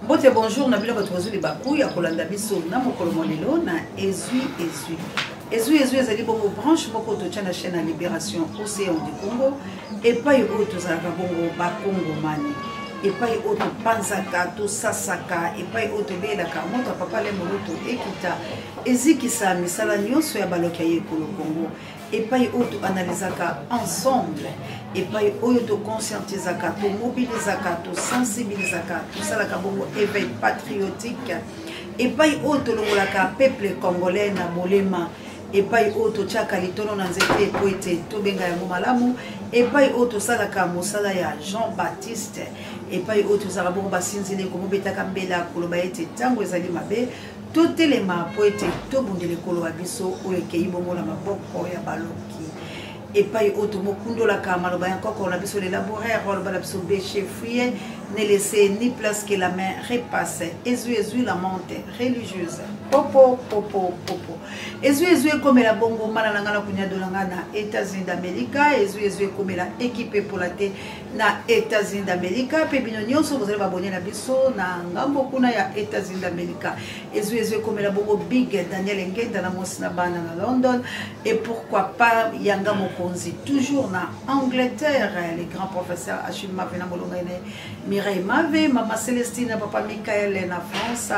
Mbote bonjour na bino bato bozwi libaku ya kolanda biso na mokolo mwa lelo na ezwi ezwi ezwi ezwi ezali bongo branche moko totya na chaîne ya libération océan du congo epai oyo tozalaka bongo bakongomani epai oyo topanzaka tosasaka epai oyo tobelaka moto ya papa le moloto ekita ezikisa misala nyonso ya baloki ya yekolo congo epai oyo toanalizaka ensemble epai oyo toconscientisaka tomobilizaka tosensibilizaka tosalaka bongo éveil patriotique epai oyo tolongolaka peuple congolais na bolema epai oyo totyaka litono na nzete mpo ete tobenga yango malamu epai oyo tosalaka mosala ya jean baptiste epai oyo tozalaka bongo basinzili komobetaka mbela koloba ete ntango ezali mabe Totelema mpo ete tobundela ekolo wa biso oyo ekei bongo na maboko ya baloki. Epai oyo tomokundolaka maloba ya nkoko na biso le laboureur aloba na biso bêcher fouiller ne laisser ni place que la main repasse ezwi ezwi la monte religieuse popo popo popo ezwi ezwi ekomela bongo mana na ngai na kunyadola ngai na États-Unis d'Amérique ezwi ezwi ekomela ekipe epola te na États-Unis d'Amérique mpe bino nyonso bozali babone na biso na ngambo kuna ya États-Unis d'Amérique ezwi ezwi ekomela bongo Big Daniel Engenda na mwasi na bana na London et pourquoi pas Yanga Mokonzi toujours na Angleterre le grand professeur Achille Mave na molonga ene Mireille Mave mama Celestine papa Michael na France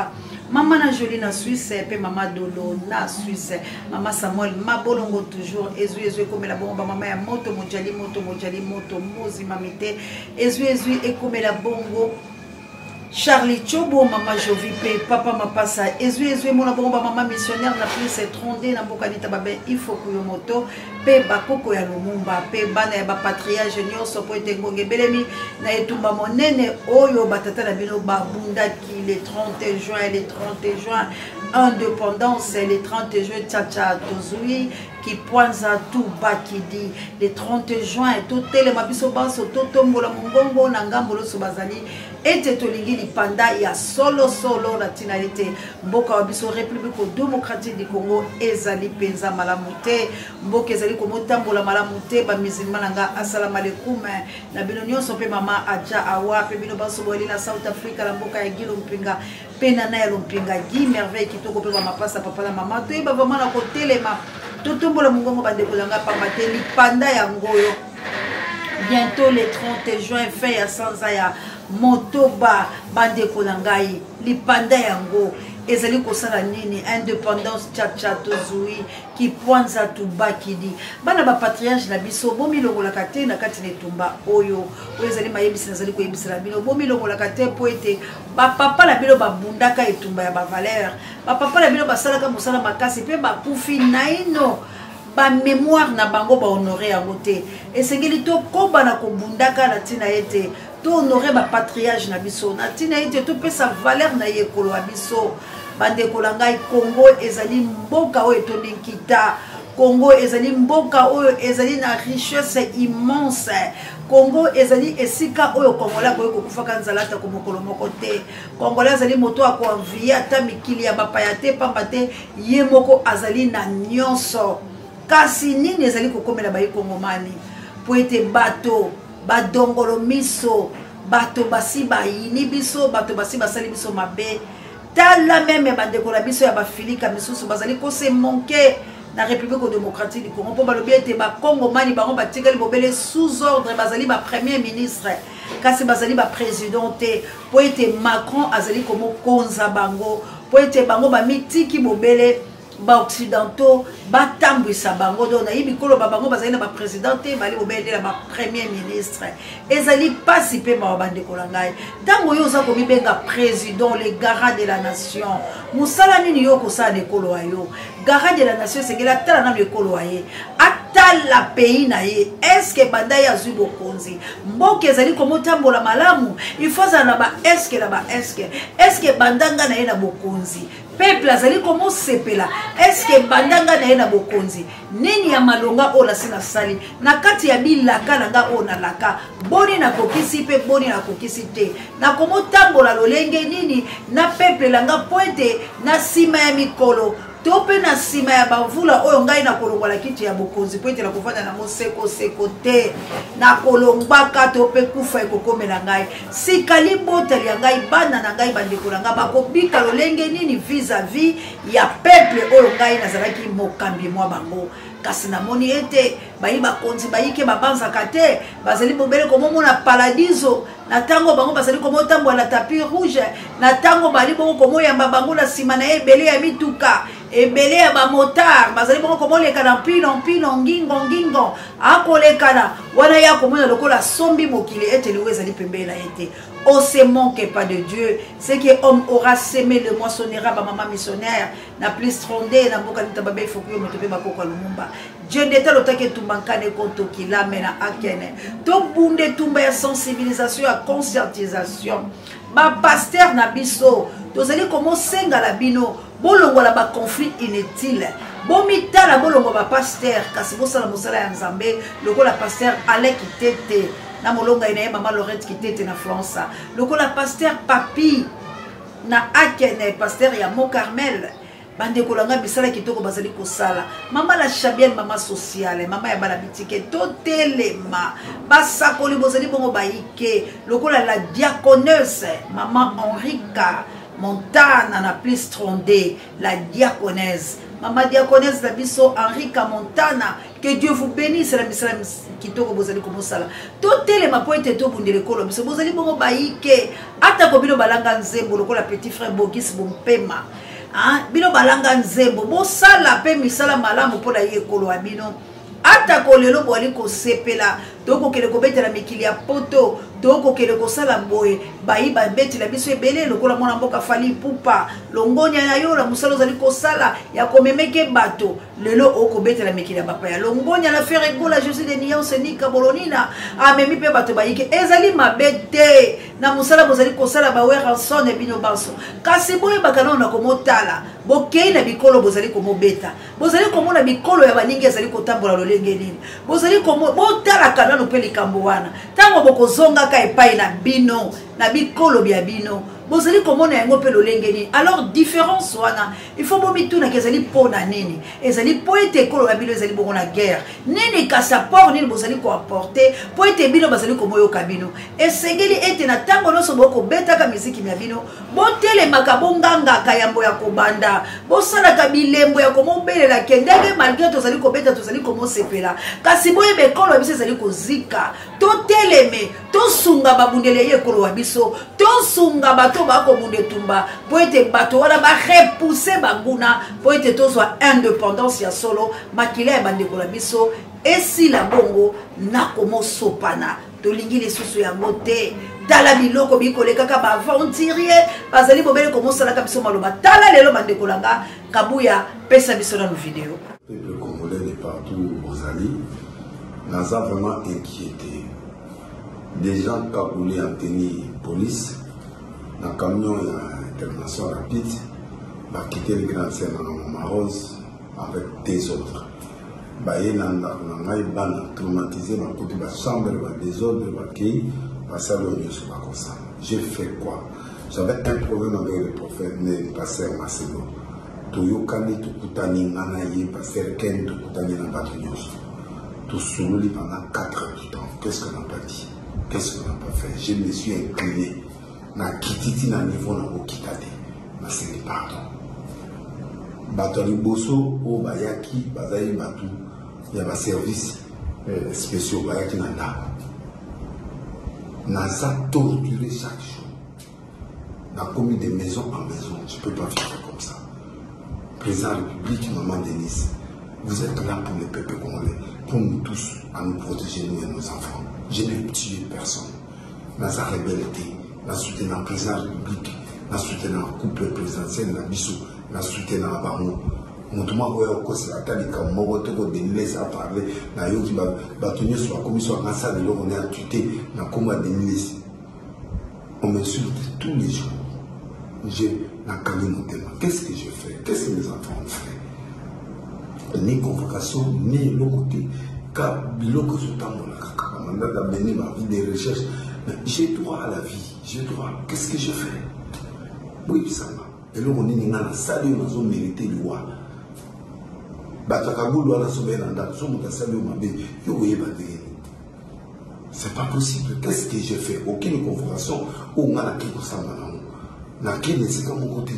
mama na Jolie na Suisse mpe mama Dolo na Suisse mama Samuel Mabolongo toujours ezwi ezwi ekomela bongo bamama ya moto mojali moto mojali moto mozimami te ezwi ezwi ekomela bongo Charlie Chobo, Mama Jovi pe Papa Mapasa, ezwi ezwi emona bongo ba mama missionnaire na plus 32 na mboka nita babe ifoku yo moto pe bakoko ya Lumumba pe bana ya ba patriage nyonso po ete ngonga ebelemi na etumba monene oyo batata na bino babundaki le 30 juin le 30 juin indépendance le 30 juin chacha tozui kipwanza tubakidi le 30 juin totelema biso banso totombola mongongo na ngambo loso bazali ete tolingi lipanda ya solosolo na ntina ete mboka wa biso république démocratique du congo ezali mpenza malamu te mboka ezali komotambola malamu te bamusulman na nga asalamu na bino nyonso mpe mama aja awa mpe bino banso boyeli na south africa na mboka ya gilo mpinga mpe nana ya lompinga gi merveille kitoko mpe bamapasa papa na mama toyeba vraimen na kotelema totombola mongongo bandeko na ngai pamba te lipanda yango oyo bientôt le 30 juin fin ya sanza ya motoba bandeko na ngai lipanda yango ezali kosala nini indépendance chacha tozui kipwanza tubakidi bana bapatriage na biso bomilongolaka te na kati na etumba oyo oyo ezali mayebisi nazali koyebisela bino bomilongolaka te mpo ete bapapa na bino babundaka etumba ya bavaleur bapapa na bino basalaka mosala makasi mpe bakufi naino bamemoire na bango bahonore yango te esengeli tokoba na kobundaka na ntina ete tohonore bapatriage na biso na ntina ete topesa valeur na yekolo ya biso bandeko na ngai congo ezali mboka oyo etondi nkita congo ezali mboka oyo ezali na richesse immense congo ezali esika oyo congolais akoki kokufaka nzala atako mokolo moko te congolais azali moto akoenvie ata mikili ya bapaya te mpamba te ye moko azali na nyonso kasi nini ezali kokomela bayi kongomani mpo ete bato badongolo miso bato basi bayini biso bato basi basali biso mabe tala meme bandeko na biso ya bafilika misusu bazali kose monke na république démocratique du congo mpo balobi ete bakongomani bango batikali bobele sous ordre bazali bapremier ministre kasi bazali baprésident te mpo ete macron azali komokonza bango mpo ete bango bamitiki bobele baoccidentaux batambwisa bango donc nayebi koloba bango bazali na baprésident te bali bobele nde na bapremier ministre ezali mpasi mpe mawa bandeko na ngai ntango yo oza komibenga président le gara de la nation mosala nini yo okosala na ekolo ya yo gara de la nation esengeli atala nano ekolo ya ye atala pays na ye eske banda ye azwi bokonzi mboka ezali komotambola malamu il faut azala na baeske na baeske eske banda ngai na ye na bokonzi peuple azali komosepela eske banda ngai na ye na bokonzi nini ya malonga oyo nasi nasali na kati ya bilaka na ngai oyo nalaka boni nakokisi mpe boni nakokisi te nakomotambola lolenge nini na peuple na ngai mpo ete na nsima ya mikolo To mpe na nsima ya bamvula oyo ngai nakolongwa na kiti ya bokonzi, mpo ete nakofanda na yango seko seko te, nakolongwaka to mpe kufa ekokomela ngai. Sika libota lya ngai, bana na ngai, bandeko na ngai bakobika lolenge nini vis-à-vis ya peuple oyo ngai nazalaki mokambi mwa bango? Kasi namoni ete bayi bakonzi bayike babanzaka te, bazali bobele komomona paladizo na ntango bango bazali komotambola na tapis rouge, na ntango bali bongo komoyamba bango na nsima na ye ebele ya mituka, ebele ya bamotard bazali bongo komoleka na mpino mpino, ngingo ngingo, akolekana wana ye akomona lokola asombi mokili, ete liwa ezali pembeni na ye te. On se manque pas de Dieu. Ce que homme aura semé le moissonnera. Ba maman missionnaire na plus tronde na mboka lita babe fokuyo moto pe bakoko Lumumba. Dieu ndeta lotaki etumba nkane konto kilame na akene. Tobunda etumba ya sensibilisation ya conscientisation. Ba pasteur na biso tozali komosenga na bino bolongola ba conflit inutile, bomitala, bolongola ba pasteur, kasi bosala mosala ya Nzambe lokola pasteur Alain Kitete na molongai na ye mama Lorette Kitete na France, lokola pasteur Papi na Akene, pasteur ya Mont Carmel. Bandeko na ngai, misala kitoko bazali kosala. Mama la Chabienne, mama sociale, mama ya bana bitike, totelema. Basakoli bozali bongo bayike lokola la diaconesse mama Henrika Montana na plus 32, la diaconesse, mama diaconesse na biso Henrika Montana, que Dieu vous bénisse na misala kitoko bozali komosala. Totelema mpo ete tobundela ekolo biso. Bozali bongo bayike, atako bino balanga nzembo lokola petit frère Bogis Bompema, bino balanga nzembo, bosala mpe misala malamu mpo na ye ekolo ya bino. Atako lelo boali kosepela, tokokende kobetela mikili ya poto, tokokende kosala boye, bayi babetela biso ebele lokola mwana mboka Fally Ipupa, longonya na yo na mosala ozali kosala ya komemeke bato, lelo okobetela mikili ya bapaya. Longonya na Ferre Gola, Jésus de Nuance, Nika Bolonina amemi mpe bato bayike. Ezali mabe te na mosala bozali kosala, ba Werrason bino banso, kasi boyebaka nano na komotala bokei na bikolo bozali komobeta, bozali komona bikolo ya baningi ezali kotambola lolenge nini, bozali botalaka nano mpe likambo wana. Ntango bokozongaka epai na bino na bikolo bya bino, bozali komona yango mpe lolenge nini. Alors différence wana il faut bomitunaka ezali mpo na nini? Ezali mpo ete ekolo na bino ezali bongo na guerre nini? Kasi apport nini bozali koapporte mpo ete bino bazali komoyoka bino? Esengeli ete na ntango nyonso bokobetaka miziki mya bino, botelemaka, bongangaka yambo ya kobanda, bosalaka bilembo ya komobelela ke ndenge malgré tozali kobeta, tozali komosepela, kasi boyeba ekolo ya biso ezali kozika. Toteleme, tosunga babundeli ya ye ekolo wa biso, tosunga bato bakobunda etumba mpo ete bato wana barepousse banguna, mpo ete tozwa indépendance ya solo. Makila ya bandeko na biso esila bongo na komosopana, tolingi lisusu yango te. Tala biloko bikolekaka, baaventurier bazali bobele komosalaka biso maloba. Tala lelo bandeko na nga, Kabuya, pesa biso nanu video. Peuple congolais de partout bozali, naza vraiment inquiété. Des gens cagoulés en tenue police na camion ya intervention rapide bakiteli grande sœur na Mama Rose avec des autres, baye na ndako na ngai, bana traumatisé, bakuti bachambre badésordre, bakei, basali oyo nyonso bakosala. J'ai fait quoi? J'avais un problème avec le prophète, le pasteur Marcelo. Toyokani, tokutani nga na ye, pasteur Ken, tokutani na bato nyonso, tosololi pendant 4 heures du temps. Qu'est-ce qu'on n'a pas dit? Qu'est-ce qu'on n'a pas fait? Je me suis incliné, nakiti ti na niveau na kokita te, nasengi pardon. Bato ya liboso oyo bayaki bazali bato ya baservice spéciaux, bayaki na ndako. Naza torturé chaque jour, nakomi de maison en maison. Je peux pas vivre comme ça. Président de la République, maman Denise, vous êtes là pour le peuple congolais, pour nous tous, à nous protéger, nous et nos enfants. Je n'ai tué personne. Naza rebelle te, nasoutenir président de la République, nasoutenir couple présidentiel na biso, nasoutenir bango. Moto moko oyo akosela ata likambo moko te ko Denis Lessie aparle. Nayoki bato nyonso bakomi so anga sala eloko ne atute na nkombo ya Denis Lessie. On m'insulte tous les jours. Je nakangi motema. Qu'est-ce que je fais? Qu'est-ce que mes enfants ont fait? Ni convocation ni eloko te, ka biloko ezotambola kaka, bamandat d'amener, baavis de recherche. Mais j'ai droit à la vie, j'ai droit. Qu'est-ce que je fais? Boyebisanga eloko nini nga nasali oyo nazomérite liwa. Bato ya cagoule wana soki baye na ndako, soki moto asali yo mabe, yo okoyeba ndenge nini? C'est pas possible. Qu'est-ce que j'ai fait? Aucune convocation oyo nga nakei kosamba nango. Nakei na esika moko te.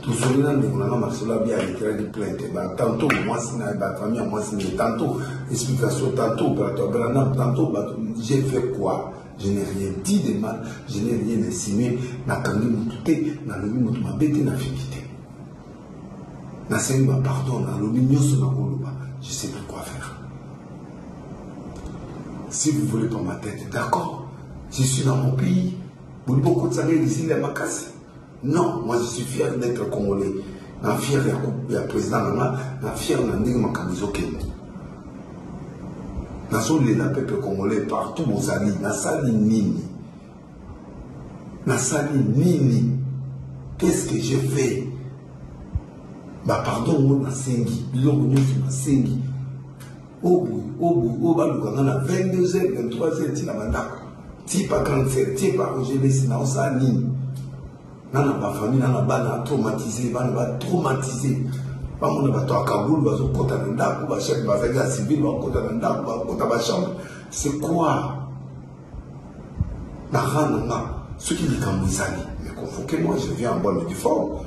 Tozoli na ndeko na nga Marcelo abi aretiraki plainte. Ba tantôt mwasi na ba famille ya mwasi na ye, tantôt explication, tantôt bato ya Branham, tantôt bato. J'ai fait quoi? Je n'ai rien dit de mal, je n'ai rien insinué. Nakangi motu te, nalobi motu mabe te, nafingi te. Nasengi ba pardon, nalobi nyonso nakoloba. Je sais plus quoi faire. Si vous voulez pas ma tête, d'accord. Je suis dans mon pays. Bolingi bokotisa ngai exil ya makasi. Non, moi je suis fier d'être congolais. Na fier ya président na nga, na fier na ndenge makambo ezokende. Nazolela peuple congolais partout bozali, nasali nini? Nasali nini? Qu'est-ce que j'ai fait? Ba pardon ngo nasengi, biloko nyonso nasengi. Oyo boye, oyo boye, oyo baluka nga na 22h, 23h ti na bandako. Ti pa grande sœur, ti pa Roger Messi, na osala nini? Na na ba famille, na na bana traumatisé, bana ba traumatisé. Bamona bato ya Kaboul bazokota na ndako, ba chef bazali ya civil bakota na ndako, bakota ba chambre. C'est quoi? Na rang na nga, soki likambo ezali, mais convoquez-moi, je viens en bonne et due forme.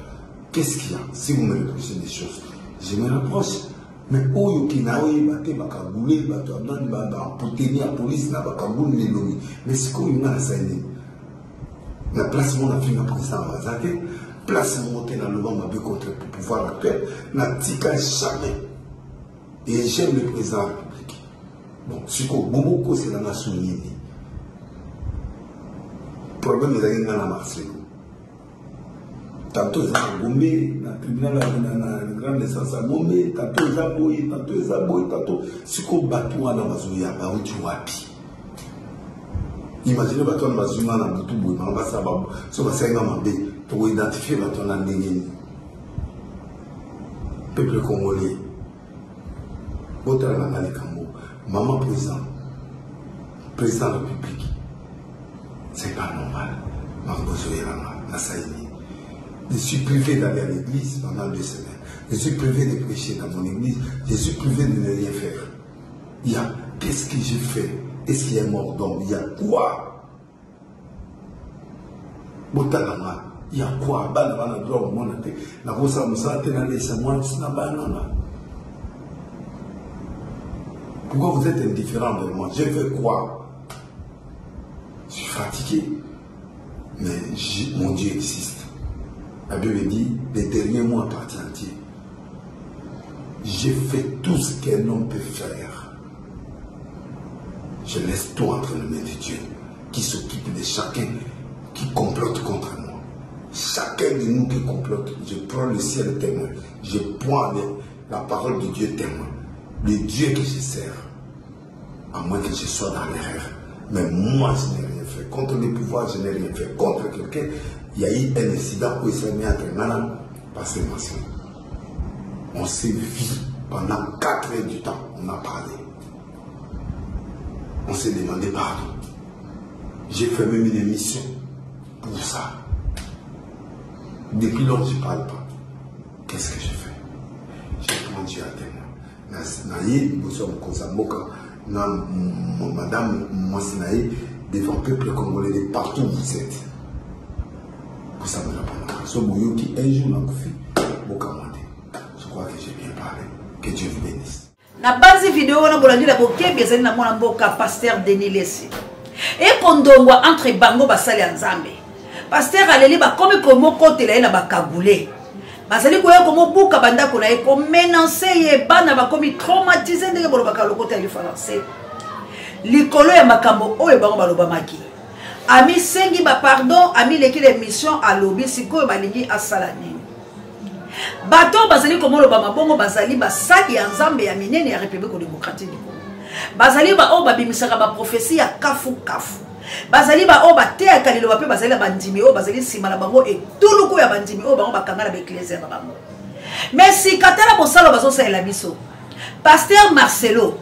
Qu'est-ce qu'il y a? Si vous me reprochez des choses, je me rapproche. Mais oyo ke na oyeba te bakagule bato ya nani bamputeni ya polise na bakagule na elongi. Mais sikoyo nga nasali nini? Na place moko nafinga président baza te, place moko te naloba mabe contre le pouvoir actuel, natika jamais. Et j'aime le président de la République. Bon, sikoyo bokokosela nga so nini? Problème ezalaki nga na Marcelo. Tantôt eza na Gombe, na tribunal na grande instance ya Gombe, tantôt eza boye, tantôt eza boye, tantôt sikoyo bato wana bazoya bauti wapi? Imagine bato wana bazwi nga na butu boye, bango basala ba so basali nga mabe, tokoidentifie bato wana ndenge nini? Peuple congolais, botala na nga likambo. Maman président, président de la République, c'est pas normal. Makambo ezoyela nga, nasali nini? Je suis privé d'aller à l'église pendant 2 semaines. Je suis privé de prêcher dans mon église. Je suis privé de ne rien faire. Il y a, qu'est-ce que j'ai fait? Est-ce qu'il y a mort d'homme? Il y a quoi? Botala nga, il y a quoi? Bana bana droit au monde te. Na kosa mosala te na lesa mwana na bana nga. Pourquoi vous êtes indifférent de moi? J'ai fait quoi? Je suis fatigué. Mais mon Dieu existe. La Bible dit, les derniers mois appartiennent à Dieu. J'ai fait tout ce qu'un homme peut faire. Je laisse tout entre les mains de Dieu, qui s'occupe de chacun qui complote contre moi. Chacun de nous qui complote, je prends le ciel témoin. Je prends la parole de Dieu témoin. Le Dieu que je sers, à moins que je sois dans l'erreur. Mais moi, je n'ai rien fait. Contre le pouvoir, je n'ai rien fait. Contre quelqu'un, il y a eu un incident où il s'est mis entre Nana, passé Marcel. On s'est vu pendant 4 heures du temps. On a parlé. On s'est demandé pardon. J'ai fait même une émission pour ça. Depuis lors, je ne parle pas. Qu'est-ce que je fais? Je prends Dieu à témoin. Na ye liboso ya mokonzi ya mboka na madame mwasi na ye devant peuple congolais de partout où vous êtes. Kosambela mpona so boyoki un jour nakufi bokamwa te. Je crois que j'ai bien parlé. Que Dieu vous bénisse. Na banzi video wana bolandi na bokebi ezali na mwana mboka Pasteur Denis Lessie. Ekondongwa entre bango basali ya Nzambe. Pasteur aleli bakomi komokotela ye na bakagule. Bazali koya komobuka bandako na ye, komenanse ye, bana bakomi traumatise ndenge bolobaka lokota ya lifalanse. Likolo ya makambo oyo bango balobamaki. Amisengi ba pardon, amileki l'émission, alobi sikoyo balingi asala nini. Bato bazali komoloba mabongo bazali basali ya Nzambe ya minene ya République démocratique du Congo. Bazali ba oyo babimisaka ba prophétie ya kafu kafu. Bazali ba oyo bateyaka liloba mpe bazali na bandimi oyo bazali nsima na bango etuluku ya bandimi oyo bango bakanga na ba eklezia na bango. Mais sika tala bosalo bazosalela biso. Pasteur Marcelo,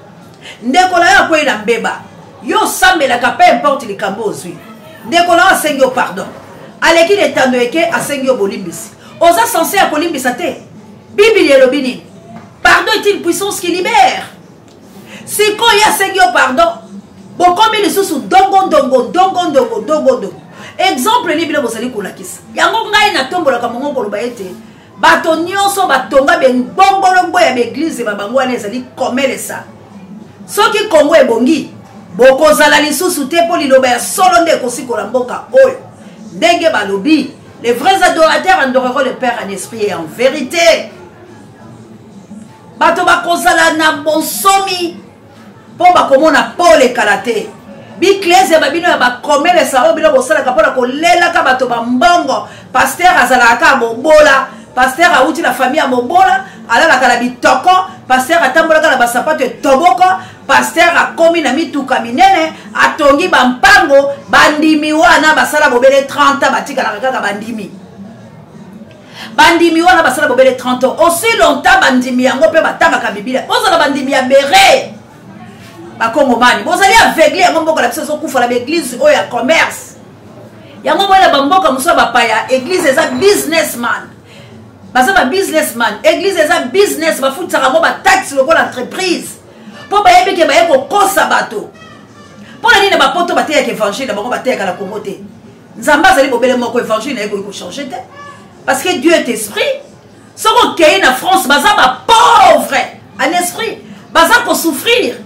ndeko na yo akwei na mbeba, yo osambelaka peu importe likambo ozwi. Ndeko na yo asengi yo pardon. Aleki na etando eke asengi yo bolimbisi. Oza censé ya kolimbisa te. Biblia elobi nini? Pardon. pardon est une puissance qui libère. Sikoyo ye asengi yo pardon, bokomi lisusu ndongo ndongo ndongo ndongo ndongo ndongo. Exemple nini bino bozali kolakisa yango? Ngai natombolaka mongo koloba ete bato nyonso batonga bengbongolongo ya baeglize ba bango wana ezali komelesa. Soki Kongo ebongi, bokozala lisusu te, mpo liloba ya solo nde ekosikola mboka oyo. Ndenge balobi, les vrais adorateurs adoreront le Père en esprit et en vérité. Bato bakozala na bonsomi mpo bakomona pole kala te. Biklezia babino ya bakomelesa oyo bino bosalaka mpo na kolelaka bato bambongo, paster azalaka kaka mobola, paster awuti na famille ya mobola, alalaka na bitoko, paster atambolaka na basapato etoboko, paster akomi na mituka minene, atongi bampango. Bandimi wana basala bobele 30 ans, batikalaka kaka bandimi. Bandimi wana basala bobele 30 ans, aussi longtemps bandimi yango mpe batangaka Biblia. Bozala bandimi ya bere, bakongomani bozali aveugle. Yango mboka na biso ezokufa na baeglize oyo ya commerce. Yango boyela bamboka mosusu ya bapaya, eglize eza businessman, baza ba businessman. Eglize eza business, bafutisaka yango bataxe lokola entreprise, mpo bayebi ke baye kokosa bato. Mpo na nini na bapoto bateyaka évangile na bango, bateyaka na Kongo te? Nzambe azali bobele moko, évangile na ye ekoki kochange te, parce que Dieu est esprit. Soki okei na France, baza bapauvre en esprit, baza kosouffrir,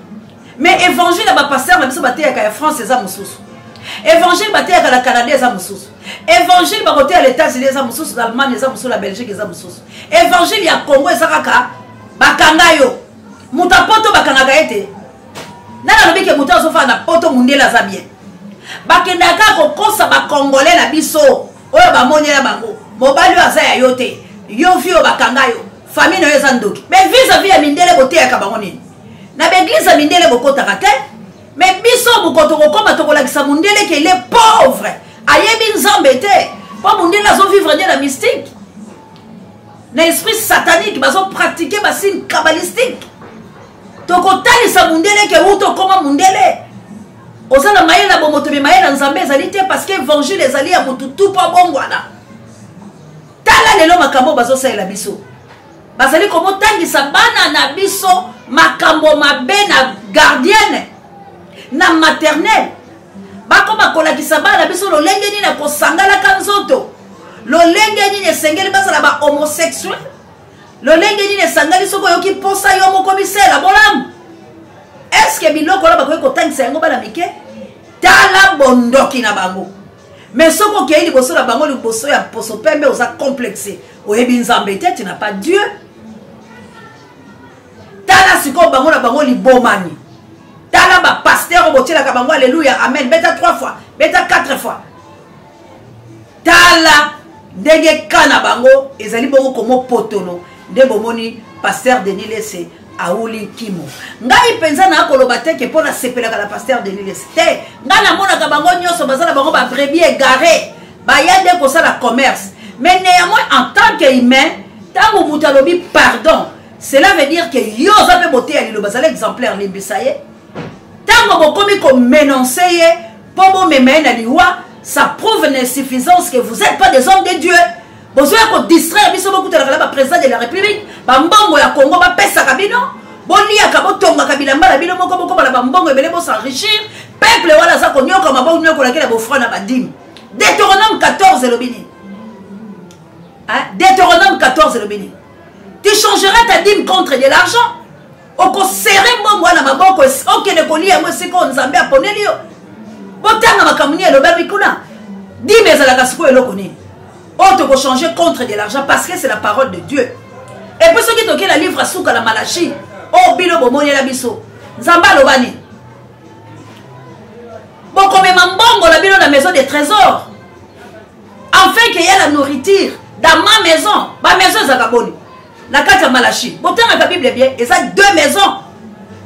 mais évangile ya bapaster na biso bateyaka ya France eza mosusu, évangile bateyaka na Canada eza mosusu, évangile bakoteya na États-Unis eza mosusu, na Allemagne eza mosusu, na Belgique eza mosusu. Évangile ya Congo eza kaka bakanga yo. Moto ya poto bakangaka ye te. Nani alobi ke moto azofanda na poto mundele aza bien? Bakendaka kaka kokosa bacongolais na biso oyo bamonela bango mobali oyo aza ya yo te, yo vi oyo bakanga yo, famille na yo eza ndoki. Mais vis-à-vis ya mindele boteyaka bango nini? Na baeglize ya mindele bokotaka te, mais biso mokoto kokoma tokolakisa mondele ke il est pauvre, ayebi Nzambe te, mpo mondele azovivre nde na mystique, na esprit satanique, bazopratike basigne kabbalistique. Tokotalisa mondele ke wuta okoma mondele oza na mayele na bomoto, me mayele na Nzambe ezali te, parce que évangile ezali ya motu tu mpo abongwana. Tala lelo makambo bazosalela biso, bazali komotangisa bana na biso makambo mabe na gardienne, na maternelle. Bakoma kolakisa bana na biso lolenge nini ya kosangalaka nzoto, lolenge nini esengeli bazala ba homosexuel, lolenge nini esangani soki oyoki mposa yo moko misela bolamu. Eske biloko wana bakoki kotangisa yango bana mike? Tala bondoki na bango. Mais soki okei liboso na bango, liboso ya poso pembe, oza complexe, oyebi Nzambe te, tu n'as pas Dieu. Tala sikoyo bango na bango libomani. Tala bapaster oyo botielaka bango alleluya, amen, beta 3 fois, beta 4 fois. Tala ndenge ka na bango ezali bongo komopotono. Nde bomoni paster Denis Lese auli kimo. Ngai mpenza nakoloba te ke mpo nasepelaka na paster Denis Lese te. Ngai namonaka bango nyonso baza na bango babrebis égare, baya nde kosala commerce. Mais néanmoins, en tant que humain, ntango moto alobi pardon, cela veut dire que yo oza mpe boteya liloba, azala exemplaire, limbisa ye. Ntango bokomi komenonce ye mpo bomema ye na liwa, ça prouve une insuffisance, que vous êtes pas des hommes de Dieu. Bozoya kodistraire biso, bokutanaka na baprésident de la République, bambongo ya Congo bapesaka bino, boliaka, botongaka bilamba na bino moko, bokoma na bambongo ebele, bosenrichir peuple wana aza konyokama, bonyokolaki na bofra na badime. Deutéronome 14 elobi nini? Deutéronome 14 elobi nini? Tu changeras ta dîme contre de l'argent. Okosere mbongo wana maboko, okende kolia yango esika oyo Nzambe aponeli yo. Botanga makambo nini elobami kuna. Dîme ezalaka sikoyo eloko nini oyo tokochange contre de l'argent? Parce que c'est la parole de Dieu. Et puis soki tokei na livre asuka na Malachi oyo bino bomonela biso, Nzambe aloba nini? Bokomema mbongo na bino na maison de trésor, afin que ya la nourriture dans ma maison. Bamaison ezalaka boni na kati ya Malachi? Botangaka Bible bien. Eza deux maisons,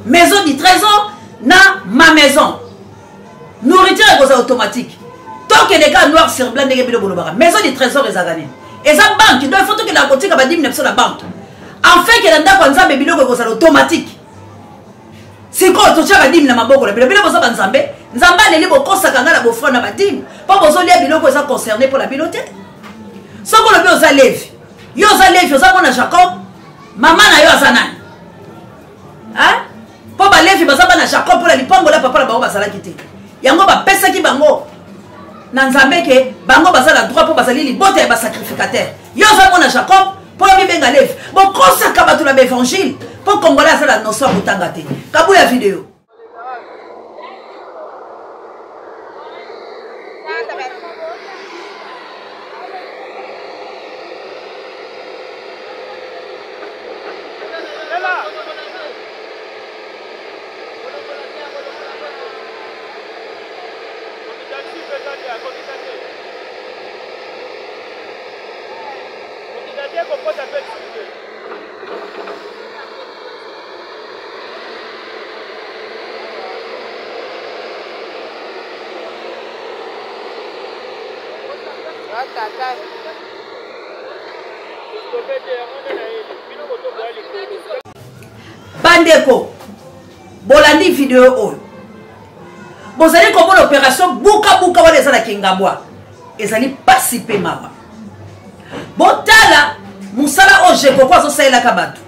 maison du trésor na ma maison. Nourriture ekozala automatique. Tokende kaka noir sur blanc ndenge bino bolobaka. Maison du trésor ezalaka nini? Eza banque. Donc il faut tokendaka kotika badimi na biso na banque, enfin ke na ndako ya Nzambe biloko ekozala automatique. Sikoyo totyaka dime na maboko na bino. Bino boza banzambe. Nzambe aleli bokosaka ngai na bofra na badime, mpo bozolia biloko eza concerne mpo na bino te. Soki olobi oza Levi, yo oza Levi, oza mwana Jacob, mama na yo aza nani? Mpo balevi baza bana Jacob, mpo na lipambola ya papa na bango bazalaki te. Yango bapesaki bango na Nzambe ke bango baza na droit mpo bazali libota ya basacrificateur. Yo oza mwana Jacob mpo yo mibenga Levi. Bokosaka bato na baevangile mpo Congolais aza na notion ya kotanga te. Kabuya video. Bandeko, bolandi video oyo, bozali komona opération bukabuka wana eza na Kingabwa, ezali pasi mpe mawa. Botala mosala oyo Jekoko azosalelaka bato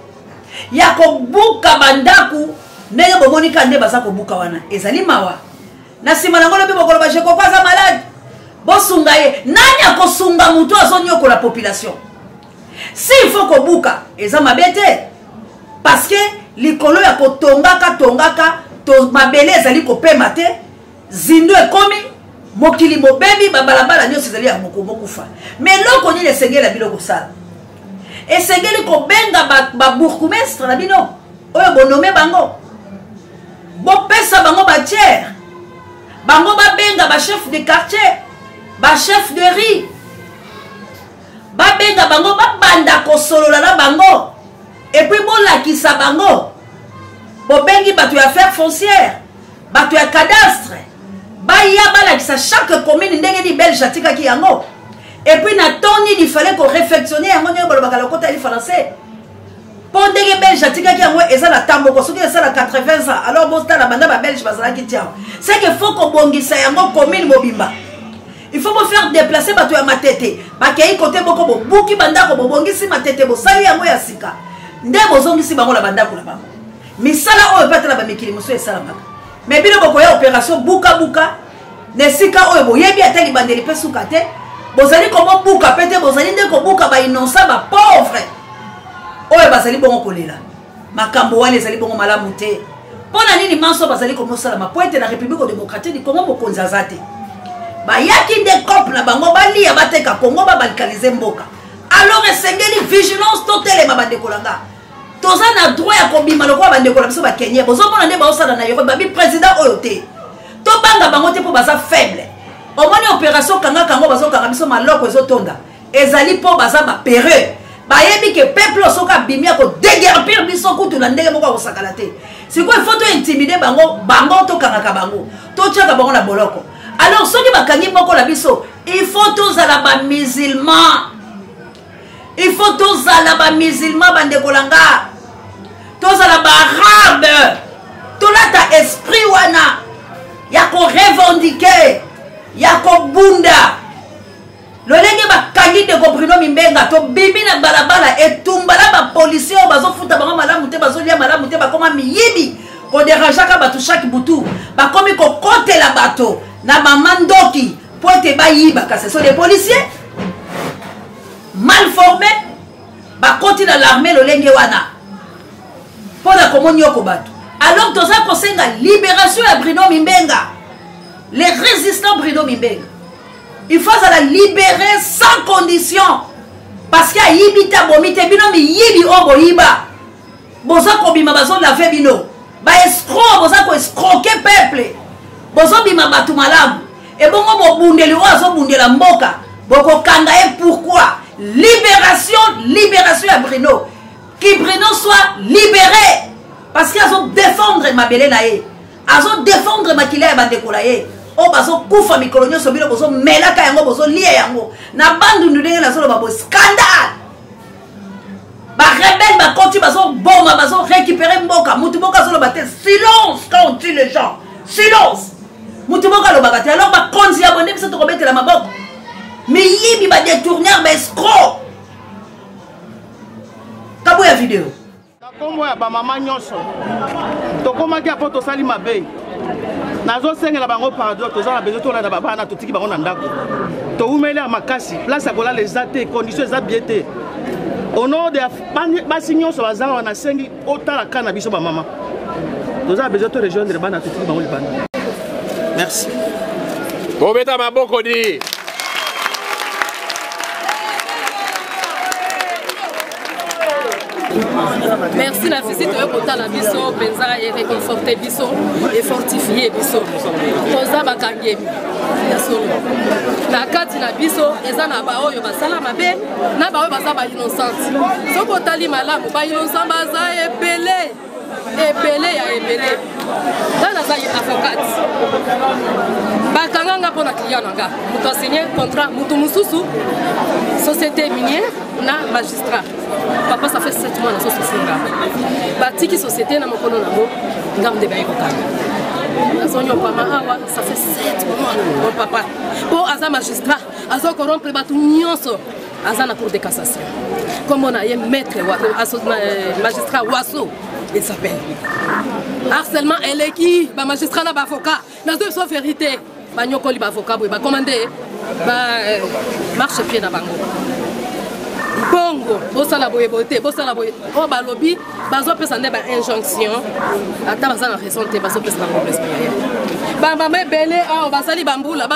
ya kobuka bandako, ndenge bomoni ka nde baza kobuka wana, ezali mawa. Na nsima nango lobi bokoloba Jekoko aza malade, bosunga ye. Nani akosunga moto azonyokola population? S'il faut kobuka, eza mabe te, parce que likolo ya kotongaka tongaka to mabele ezali kopema te, zindo ekomi, mokili mobebi, babalabala nyonso ezali ya mokufa. Mais eloko nini esengeli na bino kosala? Esengeli kobenga babourgmestre na bino oyo bonome bango, bopesa bango batiere, bango babenga bachef de quartier, bachef de rue, babenga bango, babanda kosolola na bango, epuis bolakisa bango. Bobengi bato ya affaire foncière, bato ya cadastre, baya balakisa chaque commune ndenge nini Belge atikaki yango, epuis na temps nini fallait koréfectionne yango, ndenge balobaka lokota ya français, mpo ndenge Belge atikaki yango eza na temps moko. Soki esala 80 ans, alors botala banda babelge bazalaki tiawa, c'est que faut kobongisa yango commune mobimba. Il faut bofaire déplacer bato ya Matete, bakei kote moko, bobuki bandako, bobongisi Matete, bosali yango ya sika, nde bozongisi bango na bandako na bango. Misala oyo mpe ata na bamikili mosusu esalamaka. Me bino bokoya opération bukabuka na esika oyo boyebi ata libandeli mpe suka te. Bozali komobuka mpe te, bozali nde kobuka bainonsa, bapauvre oyo bazali bongo kolela. Makambo wana ezali bongo malamu te. Mpo na nini manso bazali komosalama? Mpo ete na République démocratique du Congo mokonzi aza te. Bayaki nde cope na bango, balia, bateka Congo, babalkanize mboka. Alors esengeli vigilance, totelema bandeko na nga. Toza na droit ya kobima lokola bandeko na biso bakenya. Bozomona nde baosala na Europe, babi président oyo te, tobanga bango te mpo baza faible. Omoni opération kangaka yango, bazokanga biso, maloko ezotonda, ezali mpo baza bapereux. Bayebi ke peuple soki abimi akodeguerpir biso kutu na ndenge moko akosakana te. Sikoyo ifo tointimide bango, bango tokangaka bango, totiaka bango na boloko. Alors soki bakangi moko na biso, il faut tozala bamusulman, il faut tozala bamusulman, bandeko na nga, tozala baarabe, tolata esprit wana ya korevendiquer, ya kobunda. Lolenge bakangi ndeko Bruno Mimbenga, tobimi na balabala, etumba na bapolisier oyo bazofuta bango malamu te, bazolia malamu te, bakoma miyibi, koderangeaka bato chaque butu, bakomi kokotela bato na bamandoki mpo ete bayiba. Kasi so des policiers mal formés bakoti na l'armée lolenge wana mpo na komonioko bato. Alors toza kosenga libération ya Bruno Mimbenga, les résistants Bruno Mimbenga. Il faut azala libéré sans condition, parce que ayibi te, abomi te. Bino miyibi oyo boyiba, boza kobima, bazolave bino baescro, boza koescroke peuple, bozobima bato malamu. Ebongo mobundeli oyo azobundela mboka bokokanga ye pourquoi? Libération, libération ya Bruno, que Bruno soit libéré, parce que azodéfendre mabele na ye, azodéfendre makila ya bandeko na ye oyo bazokufa mikolo nyonso. Bino bozomelaka yango, bozolia yango na Bandundu. Ndenge nazoloba bo scandale, barebele bakoti, bazoboma, bazorécupere mboka. Mutu moko azoloba te. Silence quand on tue les gens, silence. Mutu moko alobaka te. Alors bakonzi ya bonde, biso tokobetela maboko miyibi, badetourneur, baescro. Kaboya video. Na nkombo ya bamama nyonso tokomaki apo tosali mabe nazosengela bango pardon toza na besoin tolanda babana totiki bango na ndako towumeli ya makasi place ya kolala eza te condition eza bien te au nom de basi nyonso baza awa nasengi otala ka na biso bamama toza na besoin to rejoindre bana totiki bango libanda merci bobeta maboko di Merci na visite oyo kotala biso mpenza e réconforte biso e fortifie biso. Toza bakangemi ya solo na kati na biso eza na baoyo basala mabe na baoyo baza ba innocente. Soki otali malamu ba innocent baza ebele ebele ya ebele. Nga naza avocate, bakanga nga mpo na client na nga moto asigne contrat, moto mosusu société minière na magistrat. Papa, ça fait 7 mois nazo souffrir nga, batiki société na mokolo nango nga nde baye kokanga nazonyopama awa. Ça fait 7 mois mon papa, mpo aza magistrat, azo corrompre bato nyonso, aza na cour de cassation, kombo na ye maître magistrat Waso il s'appelle. Harcèlement eleki bamagistrat na baavocat, nazo biso vérité, banyokoli baavocat boye, bacommande ba marche pied na bango bongo bosala boye boye te, bosala boye oyo balobi bazopesa nde ba injonction, ata baza na raison te, bazopesa bango respect. Bamama ebele awa basali bambula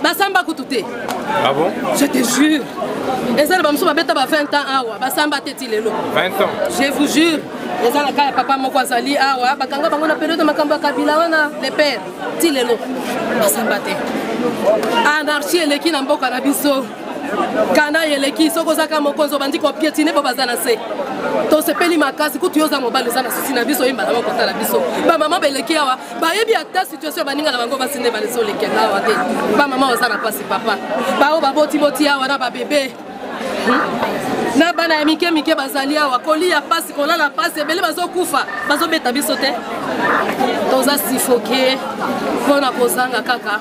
basamba kutu te. Ah bon? Je te jure, eza na bamosusu babeta ba 20 ans awa basamba te ti lelo. 20 ans? Je vous jure, eza na ka ya papa moko azali awa, bakanga bango na periode makambo ya Kabila wana, le père, ti lelo basamba te. Anarchie eleki na mboka na biso, kana eleki. Soki ozaka mokonzi obandi kopietine bo baza na se. Tosepeli makasi kutu yo oza mobali, oza na susi na biso, oyembana moko kotala biso. Bamama beleki awa bayebi ata situation ya baninga na bango basi nde balezolekela awa te. Bamama baza na mpasi papa, bao babotiboti awa na babebe na bana ya mike mike bazali awa, kolia pasi, kolala pasi, ebele bazokufa, bazobeta biso te, toza sifoke mpona kozanga kaka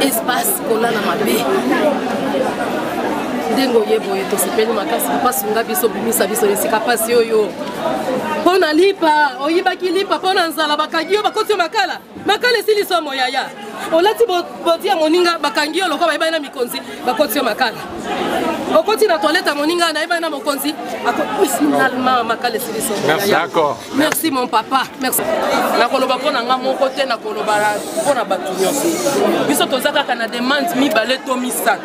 espace, kolala mabe ndenge oye boye. Tosepeli makasi papa, sunga biso, bimisa biso esika pasi oyo. Mpo na lipa oyibaki lipa, mpo na nzala bakangi yo, bakoti yo makala, makala esili somo yaya. Olati boti ya moninga, bakangi yo lokola bayebani na mikonzi, bakoti yo makala. Okoti na toilette ya moninga, nayebani na mokonzi, finalement makala esili somo yaya. D'accord. Merci mon papa, merci. Nakoloba mpo na nga moko te, nakoloba mpo na bato nyonso. Biso toza kaka na demande mibale to misato.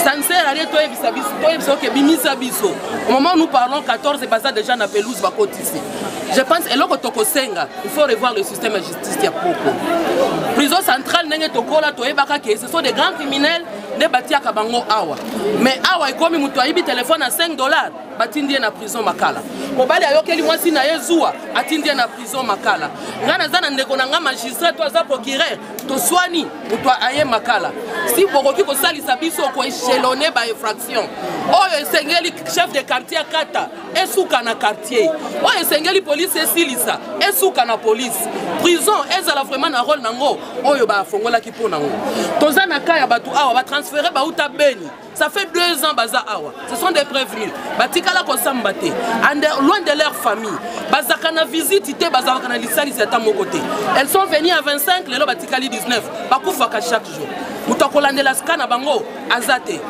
Ça ne sert à rien toyebisa biso, toyebisa oke bimisa biso. Au moment où nous parlons, 14 baza déjà na pelouse bakotisi. Je pense eloko tokosenga, il faut revoir le système ya justice ya poko. Prison centrale, ndenge tokola toyebaka ke ce sont des grands criminels nde batiaka bango awa, mais awa ekomi moto ayibi telefone ya 5 dollars, batindi ye na prison Makala. Mobali ayokeli mwasi na ye zuwa, atindi ye na prison Makala. Ngai naza na ndeko na ngai magistrat to aza procureur, toswani, moto aye Makala. Si bokoki kosalisa biso koéchelonner bainfraction oyo esengeli chef de quartier akata, esuka na quartier, oyo esengeli polise esilisa, esuka na polise, prison ezala vraiment na rôle nango oyo bafongolaki mpo nango. Toza na ka ya bato awa batransféré bauta Beni, ça fait 2 ans baza awa, ce sont des prévenus, batikala kosamba te, loin de leur famille, bazalaka na visite te, bazalaka na lisalisi ata moko te. Elles sont venues à 25, lelo batikali 19, bakufaka chaque jour, moto akolandela sika na bango aza te.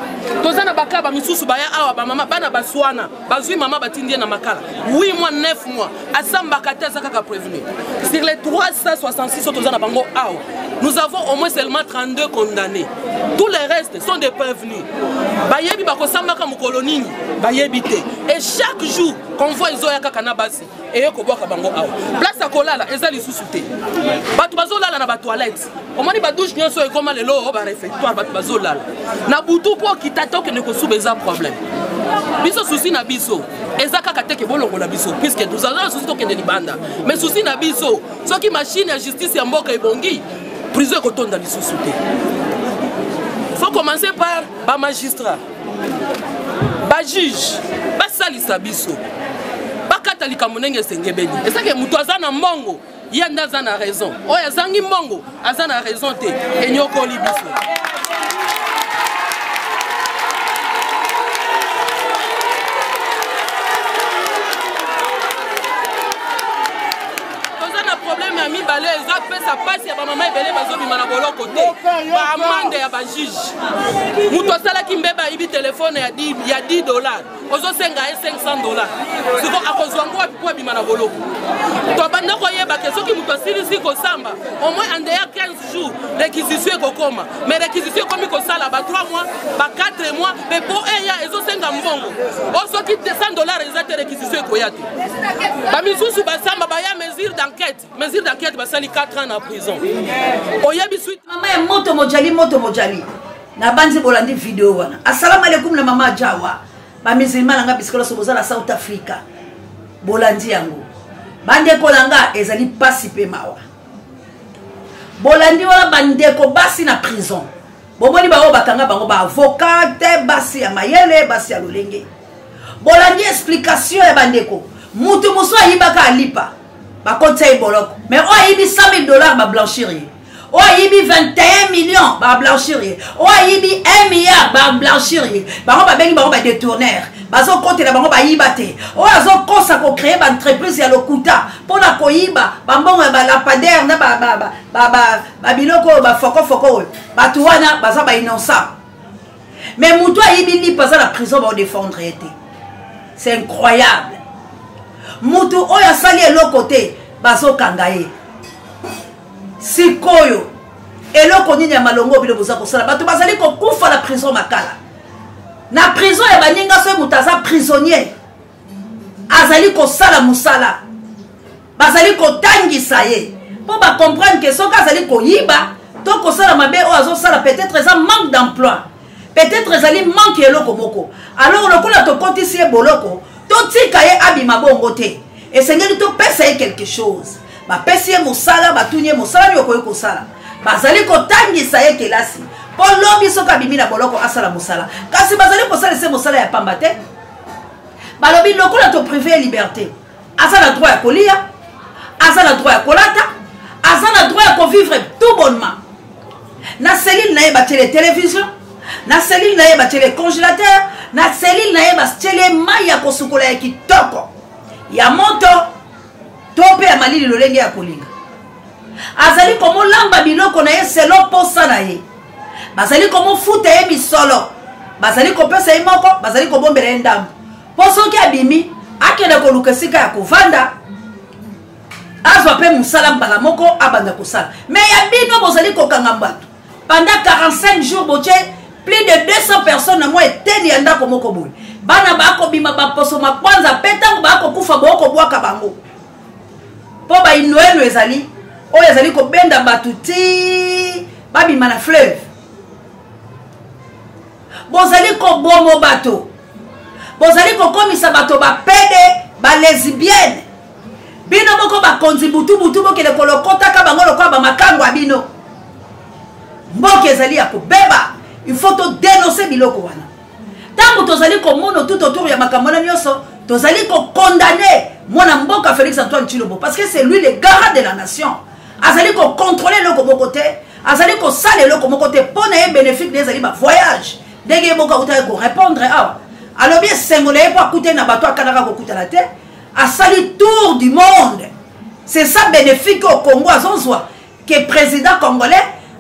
Toza na baka bamisusu baya awa, bamama bana baswana, bazwi mama batindi ye na Makala 8 mois, 9 mois, asambaka te, aza kaka prévenu. Sur les 366 oyo toza na bango awa, nous avons au moins seulement 32 condamnés, tous les restes sont des prévenus. Bayebi bakosambaka mokolo nini, bayebi te. Et chaque jour convoi ezoya kaka na basi eye kobwaka bango awa. Place ya kolala eza lisusu te, bato bazolala na batoilette, omoni badouche nyonso ekoma lelo oyo baréfectoire, bato bazolala na butu mpo okita te okende kosuba, eza problème. Biso souci na biso eza kaka te ke bolongola biso, puisque tozaza na souci tokende libanda, mais souci na biso, soki machine ya justice ya mboka ebongi, prison ekotonda lisusu te. Faut commencer par bamagistrat, bajuge, basalisa biso bakata likambo ndenge esengebeli. Esake moto aza na mbongo, ye nde aza na raison, oyo azangi mbongo aza na raison te, enyokoli biso. ezopesa mpasi ya bamama ebele bazobima na boloko te, baamande ya bajuge. Moto asalaki mbeba, ayibi telefone ya 10 $, ozosenga ye 500 $. Siko akozwa ngo wapi mpo abima na boloko? Tobanda koyeba ke soki moto asilisi kosamba, au moins en deya 15 jours, réquisition ekokoma. Mais réquisition ekomi kosala ba 3 mois, ba 4 mois. Mais mpo eya, ezosenga mbongo. O soki 100 $ eza te, réquisition ekoya te. Bamisusu basamba, baya mesure d'enquête, mesure d'enquête, basali 4 ans na prison. Oyebi suite? Mama ya moto mojali, moto mojali, nabanzi bolandi video wana. Asalamu alaikum na mama Jawa. Bamusulman na nga, bisika nyonso boza na South Africa, bolandi yango. Bandeko na nga, ezali mpasi mpe mawa. Bolandi wana, bandeko basi na prison, bomoni bango bakanga bango, baavocat te, basi ya mayele, basi ya lolenge. Bolandi explication ya bandeko. Mutu mosusu ayibaka alipa, bakotisa ye boloko. Mais oyo ayibi 100 000 $, bablanchir ye. Oyo ayibi 21 millions, bablanchir ye. Oyo ayibi 1 milliard, bablanchir ye. Bango babengi bango badétourneur, bazokotela bango bayiba te. Oyo azokosa kocréer baentreprise ya lokuta mpona koyiba bambongo ya balampadaire na babiloko oyo, bafokofoko oyo, bato wana baza bainnocent. Mais moto ayibi lipa, aza na prison, baodéfendre ye te. C'est incroyable. Moto oyo asali eloko te, bazokanga ye. Sikoyo eloko nini ya malongo bino boza kosala? Bato bazali kokufa na prison Makala, na prison ya baninga. Soki moto aza prisonnier, azali kosala mosala, bazali kotangisa ye mpo bacomprendre ke soki azali koyiba to kosala mabe oyo azosala, peut-être eza manque d'emploi, peut-être ezali manque ya eloko moko. Alors lokola tokotisi ye boloko, totika ye abima bongo te, esengeli topesa ye quelque chose. Bapesi ye mosala, batuni ye mosala nini okoki kosala, bazali kotangisa ye kelasi mpo lobi soki abimi na boloko asala mosala. Kasi bazali kosalisa ye mosala ya pamba te. Balobi lokola toprive ye liberté, aza na droit ya kolia, aza na droit ya kolata, aza na droit ya kovivre tout bonnement. Na cellule na ye batiele télévision, na cellule na ye batiele congélateur, na cellule na ye batiele mai ya kosukola ya kitoko, ya moto to mpe ya malili, lolenge ya kolinga. Azali komolamba biloko na ye selon posa na ye. Bazali komofuta ye misolo, bazali kopesa ye moko, bazali kobombela ye ndambo mpo soki abimi akende koluka esika ya kovanda, azwa mpe mosala mbala moko, abanda kosala. Mais ya bino, bozali kokanga bato pendant 45 jours, botie plus de 200 personnes na mwa eteni ya ndako moko boye. Bana bakobima baposo makwanza, mpe ntango bakokufa, bokobwaka bango mpo bainoeno ezali oyo ezali kobenda bato ti babima na fleuve. Bozali kobomo bato, bozali kokomisa bato bapédé, balesbienne. Bino moko bakonzi, butu-butu bokende kolokotaka bango lokola bamakango ya bino. Mboka ezali ya kobeba. Il faut todénonce biloko wana. Ntango tozali komona tout autour ya makambo wana nyonso, tozali kocondamner mwana mboka Félix Antoine Tshilombo, parce que c'est lui le garant de la nation. Azali kocontrôle eloko moko te, azali kosala eloko moko te. Mpo na ye, bénéfique nde ezali bavoyage. Ndenge ye moko akutaki korépondre awa, alobi esengo na ye mpo akutani na bato akanaka kokutana te, asali tour du monde. C'est ça bénéfique au Congo azozwa, ke président congolais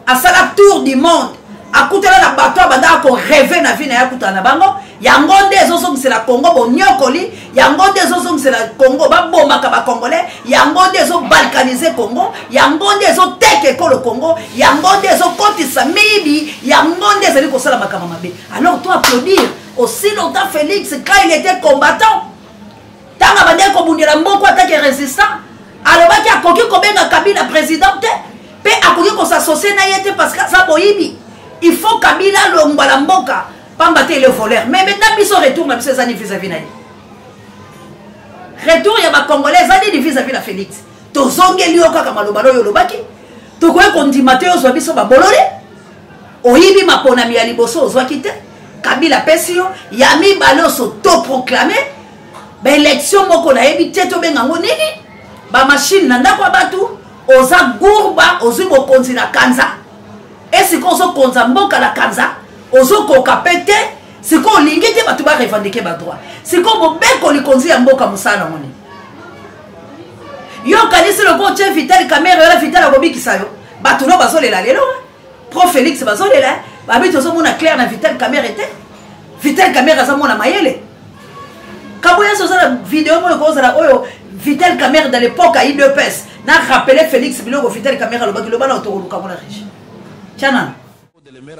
asala tour du monde, akutana na bato abandaka korêver na vie na ye akutana na bango. Yango nde ezozongisela Congo bonyokoli, yango nde ezozongisela Congo babomaka bacongolais, yango nde ezobalkanize Congo, yango nde ezoteka ekolo Congo, yango nde ezokotisa miyibi, yango nde ezali kosala makambo mabe. Alors to applaudir aussi longtemps Félix quand il était combattant. Ntango abandaki kobundela mboka atake résistant, alobaki akoki kobenga Kabila président te, mpe akoki kos'associer na ye te, parce que aza boyibi. Il faut Kabila alongwa na mboka, pamba te le voleur. Mais maintenant, biso, retour na biso eza nini vis-à-vis na ye? Retour ya bacongolais eza nini vis-à-vis na Félix? Tozongeli yo kaka maloba oyo olobaki. Tokoki kondima te ozwa biso babolole. Oyibi maponami ya liboso, ozwaki te, Kabila apesi yo ya mibale, os'autoproclame. Baélection moko nayebi te tobenga yango nini, bamachine na ndako ya bato. Oza gurba, ozwi bokonzi na kanza. Esika ozokonza mboka na kanza, ozokoka mpe te. Sikoyo olingi te bato barevendiquer badroit. Sikoyo mobeko likonzi ya mboka, mosala nango nini? Yo okanisi lokola otie Vital Kamerhe wana Vital akobikisa yo? Bato no bazolela lelo. Pro Felix bazolela. Babi tozomona clair na Vital Kamerhe te. Vital Kamerhe aza mwana mayele. Kabuya oza na video moko ekozala oyo Vital Kamerhe dans l'époque ya UDPS na rappeler Felix biloko Vital Kamerhe alobaki loba na otokoluka ngo na régie. Tiens nanu.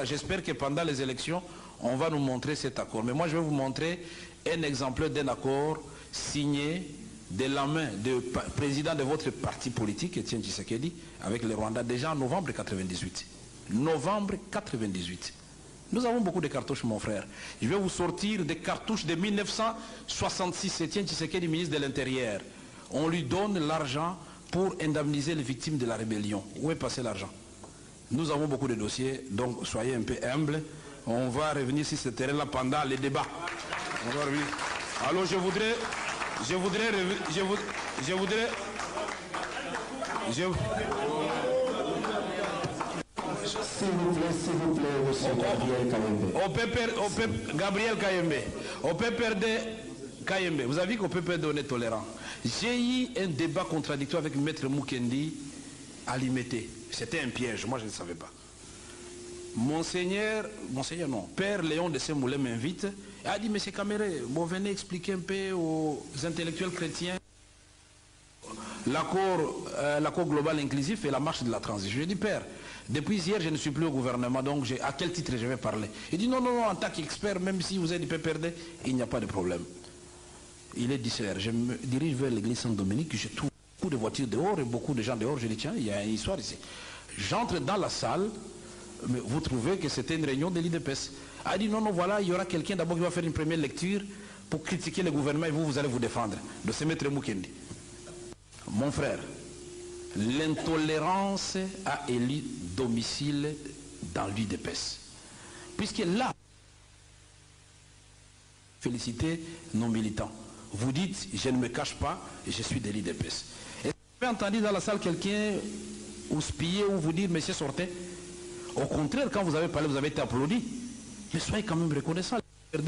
J'espère que pendant les élections, on va nous montrer cet accord. Mais moi, je vais vous montrer un exemplaire d'un accord signé de la main du président de votre parti politique, Etienne Tshisekedi, avec le Rwanda, déjà en novembre 98. Novembre 98. Nous avons beaucoup de cartouches, mon frère. Je vais vous sortir des cartouches de 1966. Etienne Tshisekedi, ministre de l'Intérieur. On lui donne l'argent pour indemniser les victimes de la rébellion. Où est passé l'argent? Nous avons beaucoup de dossiers, donc soyez un peu humbles. On va revenir sur ce terrain-là pendant les débats. On va revenir. Alors je voudrais, je voudrais, je voudrais, je voudrais, je... S'il vous plaît, s'il vous plaît, monsieur Gabriel Kayembe. Au PPR, au P, Gabriel Kayembe. Au PPRD Kayembe. Vous avez vu qu'au PPRD, on est tolérant. J'ai eu un débat contradictoire avec Maître Mukendi à Limete. C'était un piège, moi je ne savais pas. Monseigneur, monseigneur non, Père Léon de Saint-Moulin m'invite et a dit, Monsieur Kamerhe, bon, venez expliquer un peu aux intellectuels chrétiens l'accord global inclusif et la marche de la transition. Je lui ai dit, Père, depuis hier, je ne suis plus au gouvernement, donc à quel titre je vais parler? Il dit, non, non, non, en tant qu'expert, même si vous êtes du PPRD, il n'y a pas de problème. Il est 10 heures, je me dirige vers l'église Saint-Dominique, je trouve beaucoup de voitures dehors et beaucoup de gens dehors. Je dis, tiens, il y a une histoire ici. J'entre dans la salle, mais vous trouvez que c'était une réunion de l'U D P S. A dit, non, non, voilà, il y aura quelqu'un d'abord qui va faire une première lecture pour critiquer le gouvernement et vous, vous allez vous défendre de ce maître Mukendi. Mon frère, l'intolérance a élu domicile dans l'U D P S. Puisque là, félicitez nos militants. Vous dites, je ne me cache pas, je suis de l'U D P S. Et vous avez entendu dans la salle quelqu'un houspiller ou vous dire, monsieur, sortez. Au contraire, quand vous avez parlé, vous avez été applaudi. Mais soyez quand même reconnaissants.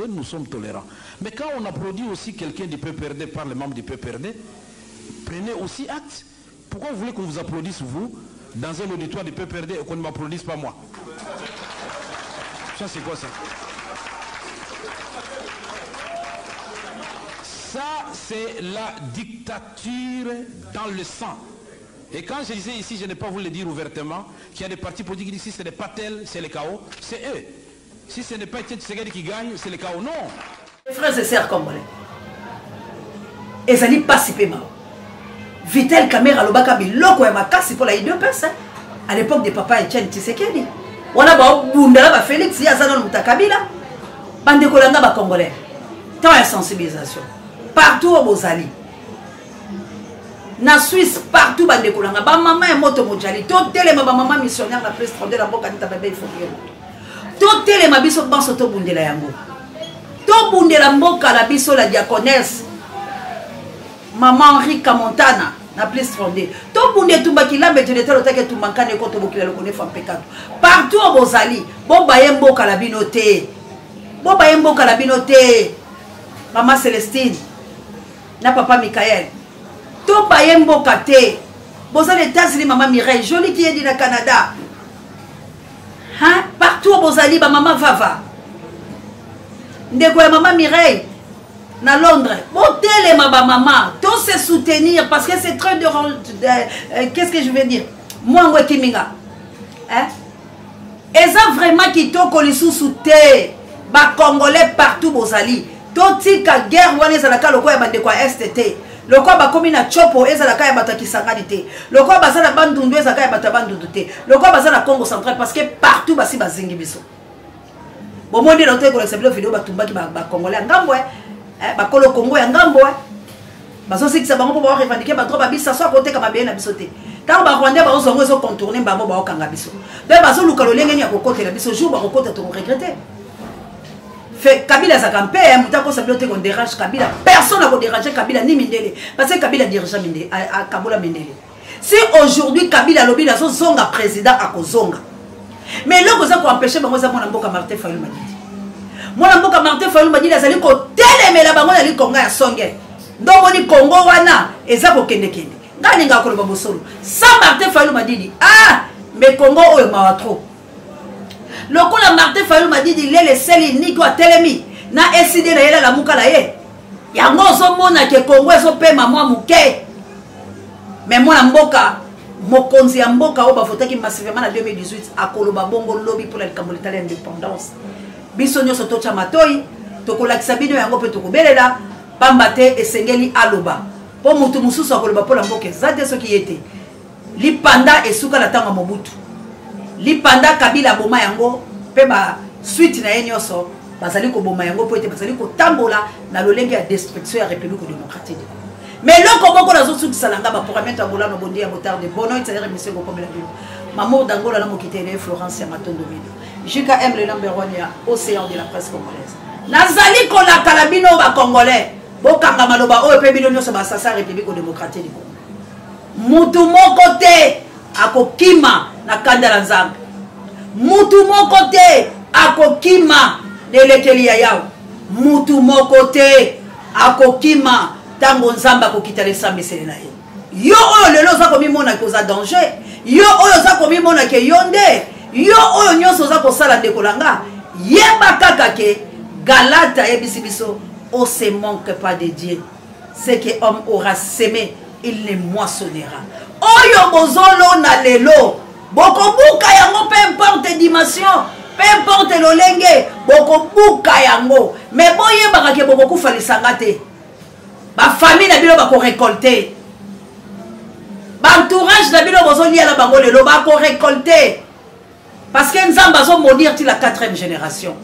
Nous sommes tolérants. Mais quand on applaudit aussi quelqu'un du PPRD par les membres du PPRD, prenez aussi acte. Pourquoi vous voulez qu'on vous applaudisse, vous, dans un auditoire du PPRD et qu'on ne m'applaudisse pas moi? Ça, c'est quoi ça? Ça, c'est la dictature dans le sang. Et quand je disais ici, je n'ai pas voulu le dire ouvertement, qu'il y a des partis politiques qui disent si ce n'est pas tel, c'est le chaos, c'est eux. Si ce n'est pas Etienne Tshisekedi qui gagne, c'est le chaos. Non. Les frères et sœurs congolais, ezali pasi pe mawa. Vital Kamerhe alobaka biloko ya makasi pour la UDPS, hein, à l'époque de papa Etienne Tshisekedi. Wana ba bundala ba Félix ya zana muta Kabila. Bande kolanga ba congolais. Temps ya sensibilisation. Partout au bozali. Na Suisse partout bande kolanga ba mama ya moto mojali. To telema ba mama missionnaire na place 32 la mboka nita bebe il faut que To telema biso banso to bundela yango. To bundela mboka la biso la diaconesse. Maman Henri Kamontana na plus 32. To bunde tumba kilambe jenetalo take tumba nkane ko to bokila lokone fa mpekato. Partout au bozali, bo baye mboka la bino te. Bo baye mboka la bino te. Maman Célestine na papa Michael. To baye mboka te. Bozali États-Unis maman Mireille, jolie qui est dit na Canada. Hein? Partout au bozali ba maman Vava. Ndeko ya maman Mireille na Londres, botelema ba maman, to se soutenir parce que c'est très de qu'est-ce que je veux dire? Mwango ekiminga. Hein? Eza vraiment kitoko lisusu te. Ba Congolais partout bozali. Totika guerre wana ezalaka lokola ya bandeko ya Est te. Lokola bakomi na Tshopo ezalaka ya bato ya Kisangani te. Lokola baza na Bandundu ezalaka ya bato ya Bandundu te. Lokola baza na Congo central parce que partout basi bazingi biso. Bomoni na otoyi kolakisa bino video batumbaki ba Congolais ya ngambo, eh, bakolo Congo ya ngambo, eh. Bazosikisa bango mpo ba revendiquer ba droit ba bisa so akoteka mabele na biso te. Tango ba Rwandais ba ozongo ezo contourner bango ba okanga biso. Donc bazoluka lolenge nini ya kokotela biso jour ba kokota to regretter. Fait Kabila za kampe, hein, muta ko sabilo te ko dérange Kabila. Personne n'a ko déranger Kabila ni Mindele parce que Kabila dirige Mindele, a Kabola Mindele. Si aujourd'hui Kabila lobi na zo zonga président akozonga. Mais eloko eza ko empêcher bango eza mwana mboka Martin Fayulu Madidi. Mwana mboka Martin Fayulu Madidi azali kotelemela bango na likonga ya songe. Ndomoni Congo wana eza kokende kende. Ngai alingaka koloba bosolo. Sans Martin Fayulu Madidi, ah, mais Congo oyo mawa trop. Lokola Martin Fayulu Madidi lele seli niko atelemi na ECD na ye lalamuka na ye. Yango ozomona ke Congo ezopema mwa moke. Mais mwana mboka mokonzi ya mboka oyo bavotaki massivement na 2018 akoloba bongo lobi mpo na likambo litali indépendance. Biso nyonso totya matoi, tokolakisa bino yango mpe tokobelela pamba te esengeli aloba mpo moto mosusu akoloba mpo na mboka eza te soki ye te. Lipanda esuka na ntango ya Mobutu, lipanda Kabila aboma yango mpe ba suite na ye nyonso bazali koboma yango mpo ete bazali kotambola na lolenge ya destruction ya République démocratique du Congo. Mais eloko moko nazosukisa na nga baprogramme ya bolano bondi ya botarde bono c'est-à-dire émission ekokomela bino Mamour d'Angola na mokitele Florence ya Matondo Mino JKM le number one ya Océan de la presse congolaise. Nazali kolakala bino ba congolais bokanga maloba oyo mpe bino nyonso basasa République démocratique du Congo. Mutu moko te akokima na kanda na Nzambe. Mutu moko te akokima na elekeli ya Yawe. Mutu moko te akokima ntango Nzambe akokita na esambiseli na ye. Yo oyo lelo oza komimona ke oza danger, yo oyo oza komimona ke yo nde, yo oyo nyonso oza kosala ndeko na nga, yeba kaka ke Galate ayebisi biso, on se manque pas de Dieu. Ce que homme aura semé, il ne moissonnera. Oyo bozolona lelo, bokobuka yango peu importe dimension, peu importe lolenge, bokobuka yango. Mais boyebaka ke bokokufa lisanga te. Ba famille na bino bako récolter. Ba entourage na bino bozolia na bango lelo bako récolter. Parce que Nzambe azo maudire ti la quatrième génération.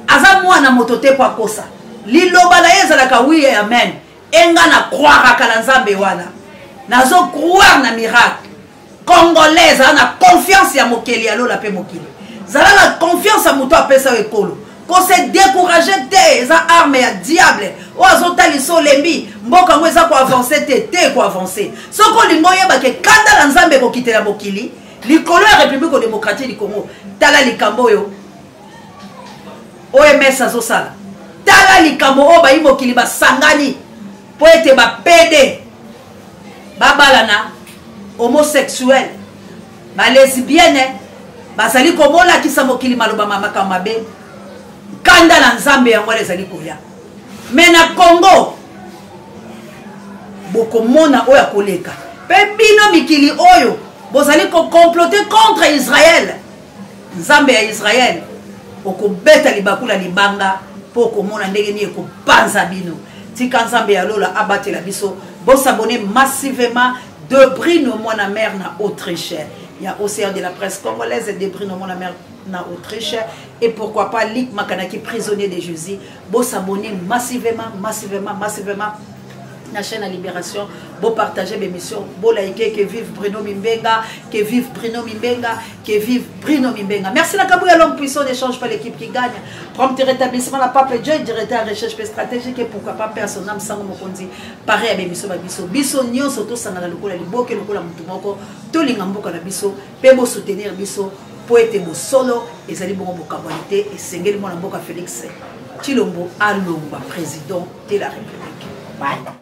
Aza mwana moto te po akosa. Liloba na ye ezalaka oui et amen. Enga na croiraka na Nzambe wana. Nazo croire na miracle. Congolais zala na confiance ya mokeli ya lola pe mokili. Zala na confiance ya moto apesa yo ekolo. Ko se décourager te, eza arme ya diable. Oyo azotalisa olembi, mboka yango eza ko avancer te, te ko avancer. Soki olingi oyeba ke kanda na Nzambe ekokitela mokili, likolo ya République démocratique du Congo, tala likambo oyo OMS azosala. Tala likambo oyo bayi mokili basangani mpo ete ba PD babalana homosexuel, ba lesbienne bazali komolakisa mokili maloba makambo mabe. Kanda na Nzambe yango wana ezali koya. Me na Congo bokomona oyo akoleka. Pe bino mikili oyo bozali kocomploter contre Israël, Nzambe ya Israël okobeta libaku na libanga mpo okomona ndenge nini ekopanza bino. Tika Nzambe ya lola abatela biso. Bosabone massivement de Brino mwana mère na Autriche ya OCR de la presse congolaise, de Brino mwana mère na Autriche, et pourquoi pas Luc Makanaki prisonnier de Jésus. Bosabone massivement, massivement, massivement na chaîne à Libération. Bo partager mes missions, bo liker, que vive Bruno Mimbenga, que vive Bruno Mimbenga, que vive Bruno Mimbenga. Merci la Kabouya, l'homme puissant n'échange pas l'équipe qui gagne. Prompt rétablissement la Pape Dieu, directeur recherche stratégique et pourquoi pas personne âme sango mokonzi. Pareil à mes missions ba biso. Biso nyonso to sangana lokola liboke lokola mutu moko, to linga mboka na biso, pe bo soutenir biso po ete bosolo ezali bongo bokabwani te, esengeli mwana mboka Félix Tshilombo alongwa président de la République. Bye.